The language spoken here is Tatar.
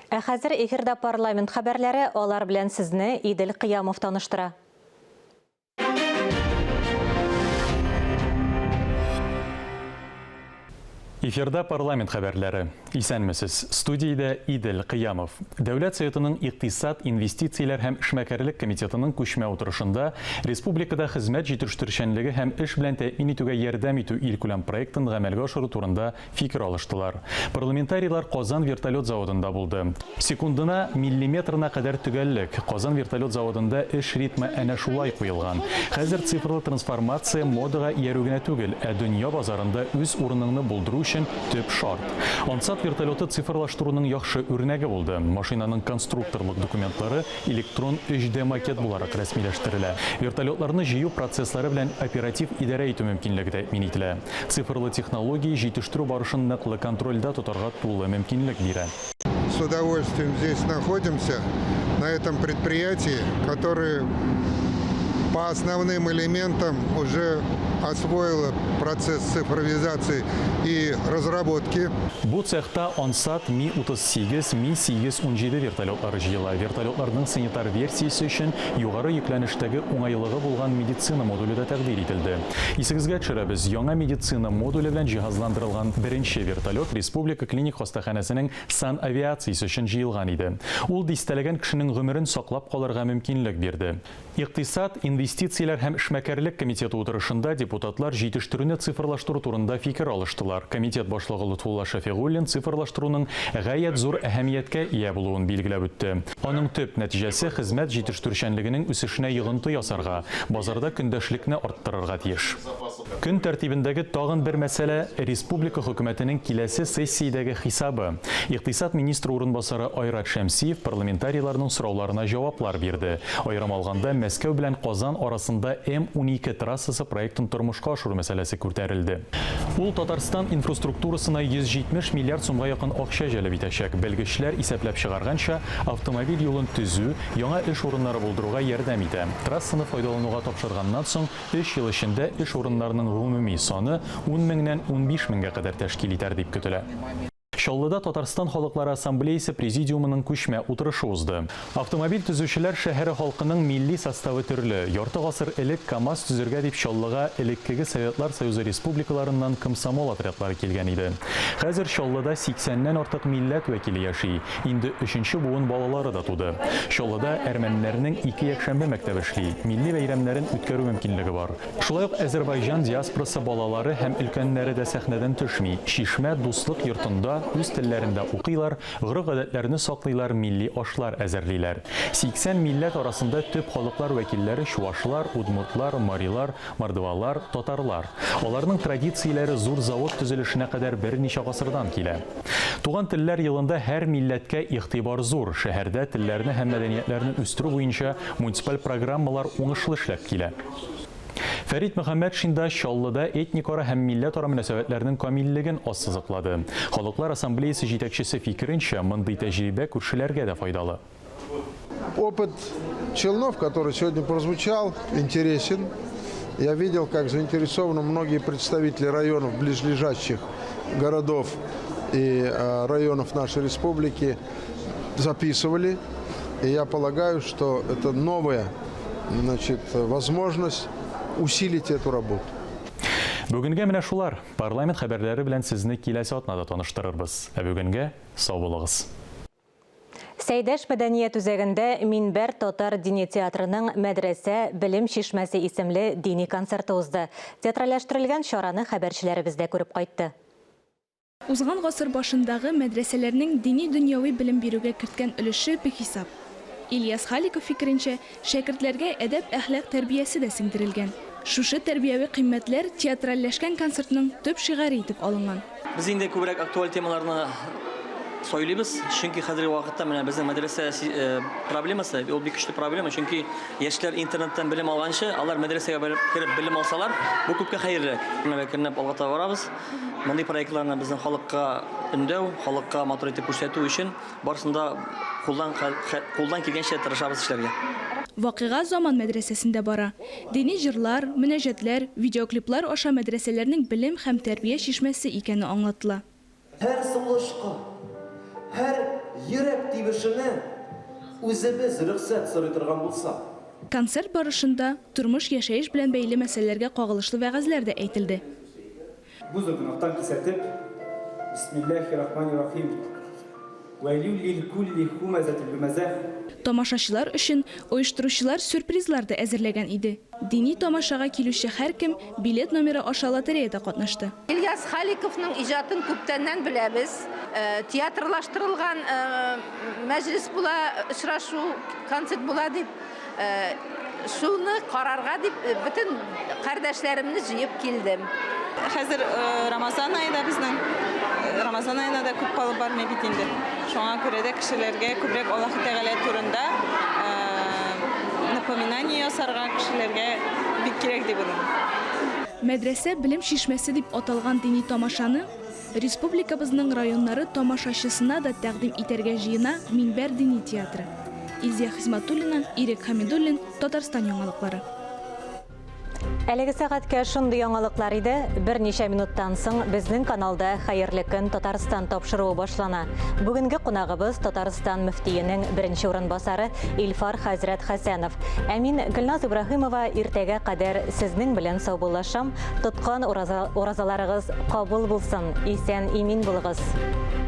Ә хәзер эфирда парламент хәбәрләре, алар белән сезне Идел Кыямов таныштыра. Эфирда парламент хәбәрләре. Исәнмесез. Студиядә Идел Кыямов. Дәүләт Советының Икътисад, инвестицияләр һәм эшмәкәрлек комитетының күчмә утырышында республикада хезмәт җитештерүчәнлеге һәм эш белән тәэмин итүгә ярдәм итү илкүләм проектын гамәлгә ашыру турында фикер алыштылар. Парламентарийлар Казан вертолет заводында булды. Секундына, миллиметрына кадәр төгәллек. Казан вертолет заводында эш ритмы әнә шулай куелган. Хәзер цифрлы трансформация модага иярү генә түгел, ә дөнья базарында үз урыныңны булдыру өчен төп шарт. Ансат вертолеты цифрлаштыруның яхшы үрнәге булды. Машинаның конструкторлык документлары электрон 3D макет буларак рәсмиләштерелә. Вертолетларны җыю процесслары белән оператив идарә итү мөмкинлеге тәэмин ителә. Цифрлы технология җитештерү барышын ныклы контрольдә тотарга тулы мөмкинлек бирә. С удовольствием здесь находимся, на этом предприятии, которое по основным элементам уже освоило процесс цифровизации и разработки. Бу цехта Ансат Ми-38, Ми-817 вертолетлары җыела. Вертолетларның санитар версиясе өчен югары йөкләнештәге уңайлыгы булган медицина модуле дә тәкъдир ителде. Исегезгә төшерәбез, яңа медицина модуле белән җиһазландырылган беренче вертолет Республика клиник хастаханәсенең санавиациясе өчен җыелган иде. Ул дистәләгән кешенең гомерен саклап калырга мөмкинлек бирде. Икътисад, инвестицияләр һәм эшмәкәрлек комитеты утырышында депутатлар җитештерүне цифрлаштыру турында фикер алыштылар. Комитет башлыгы Лотфулла Шәфигуллин цифрлаштыруның гаять зур әһәмияткә ия булуын билгеләп үтте. Аның төп нәтиҗәсе хезмәт җитештерүчәнлегенең үсешенә йогынты ясарга, базарда көндәшлекне арттырырга тиеш. Көн тәртибендәге тагын бер мәсьәлә, республика Хөкүмәтенең киләсе сессиядәге хисабы. Икътисад министры урынбасары Айрат Шәмсиев парламентарийларның сорауларына җаваплар бирде. Аерым алганда, Мәскәү белән Казан арасында М-12 трассасы проектын тормышка ашыру мәсьәләсе күтәрелде. Ул Татарстан инфраструктурасына 170 миллиард сумга якын акча җәлеп итәчәк. Белгечләр исәпләп чыгарганча, автомобиль юлын төзү, яңа эш урыннары булдыруга ярдәм итә. Трассаны файдалануга тапшырганнан соң, Өч ел эчендә эш урыннарының гомуми саны ун меңнән 15 меңгә кадәр тәшкил итәр дип көтелә. Чаллыда Татарстан Халыклары Ассамблеясе Президиумының күчмә утырышы узды. Автомобиль төзүчеләр шәһәре халкының милли составы төрле. Ярты гасыр элек КАМАЗ төзергә дип Чаллыга элеккеге Советлар Союзы республикаларыннан комсомол отрядлары килгән иде. Хәзер Чаллыда сиксәннән артык милләт вәкиле яши. Инде өченче буын балалары да туды. Чаллыда әрмәннәрнең ике якшәмбе мәктәбе эшли, милли бәйрәмнәрен үткәрү мөмкинлеге бар. Шулай ук әзербайҗан диаспорасы балалары һәм өлкәннәре дә сәхнәдән төшми. Чишмә дуслык йортында үз телләрендә укыйлар, гореф-гадәтләрне саклыйлар, милли ашлар әзерлиләр. 80 милләт арасында төп халыклар вәкилләре чуашлар, удмуртлар, марилар, Мордвалар, татарлар. Аларның традицияләре зур завод төзелешенә кадәр берничә гасырдан килә. Туган телләр елында һәр милләткә игътибар зур. Шәһәрдә телләрне һәм мәдәниятләрне үстерү буенча муниципаль программалар уңышлы эшләп килә. Фәрит Мөхәммәтшин да Чаллыда этникара һәм милләтара мөнәсәбәтләрнең камиллеген ассызыклады. Халыклар ассамблеясе җитәкчесе фикеренчә, мондый тәҗрибә күршеләргә дә файдалы. Опыт Челнов, который сегодня прозвучал, интересен. Я видел, как заинтересованы многие представители районов, близлежащих городов и районов нашей республики, записывали. И я полагаю, что это новая, значит, возможность усилить эту работу. Бүгенгә менә шулар. Парламент хәбәрләре белән сезне киләсе атнада таныштырырбыз. Ә бүгенгә сау булыгыз. Сәйдәш мәдәният үзәгендә Минбәр татар дини театрының Мәдрәсә, белем чишмәсе исемле дини концерты узды. Театральләштерелгән чараны хәбәрчеләребез дә күреп кайтты. Узган гасыр башындагы мәдрәсәләрнең дини-дөньяви белем бирүгә керткән өлеше бихисап. Ильяс Халиков фикеренчә, шәкертләргә әдәп-әхлак тәрбиясе дә сеңдерелгән. Шушы тәрбияви кыйммәтләр театральләшкән концертның төп шигаре итеп алынган. Без инде күбрәк актуаль темаларны сайлыйбыз, чөнки хәзерге вакытта менә безнең мәдрәсә э, проблемасы, ул бик көчле проблема, чөнки яшьләр интернеттан белем алганчы, алар мәдрәсәгә барып кереп белем алсалар, бу күпкә хәерлерәк. Менә әкренләп алга таба барабыз. Мондый проектларны безнең халыкка өндәү, халыкка матур итеп күрсәтү өчен Барысын да кулдан кулдан килгәнчә тырышабыз эшләргә. Вакыйга Заман мәдрәсәсендә бара. Дини җырлар, мөнәҗәтләр, видеоклиплар аша мәдрәсәләрнең белем һәм тәрбия чишмәсе икәне аңлатыла. Һәр сулышка, һәр йөрәк тибешенә үзебез рөхсәт сорый торган булсак. Концерт барышында тормыш-яшәеш белән бәйле мәсьәләләргә кагылышлы вәгазьләр дә әйтелде. Бу зур гөнаһтан кисәтеп, Бисмиллаһи рахмани рахим, Вәйлүл лил күлли һүмәзәтил лүмәзә. Тамашачылар өчен оештыручылар сюрпризлар да әзерләгән иде. Дини тамашага килүче һәркем билет номеры аша лотереяда катнашты. Ильяс Халиковның иҗатын күптәннән беләбез. Театрлаштырылган мәҗлес була, очрашу, концерт була дип, шуны карарга дип бөтен кардәшләремне җыеп килдем. Хәзер Рамазан ае да безнең, Рамазан аена да күп калып бармый бит инде. Шуңа күрә дә кешеләргә күбрәк Аллаһы Тәгалә турында напоминание ясарга кешеләргә бик кирәк дип уйлыйм. Мәдрәсә белем чишмәсе дип аталган дини тамашаны Республикабызның районнары тамашачысына да тәкъдим итәргә җыена Минбәр дини театры. Илзия Хисмәтуллина, Ирек Хәмидуллин, Татарстан яңалыклары. Әлеге сәгатькә шундый яңалыклар иде. Берничә минуттан соң безнең каналда Хәерле көн Татарстан тапшыруы башлана. Бүгенге кунагыбыз Татарстан мөфтиенең беренче урынбасары Илфар хәзрәт Хәсәнов. Ә мин Гөлназ Ибраһимова иртәгә кадәр сезнең белән саубуллашам. Тоткан уразаларыгыз кабул булсын, исән-имин булыгыз.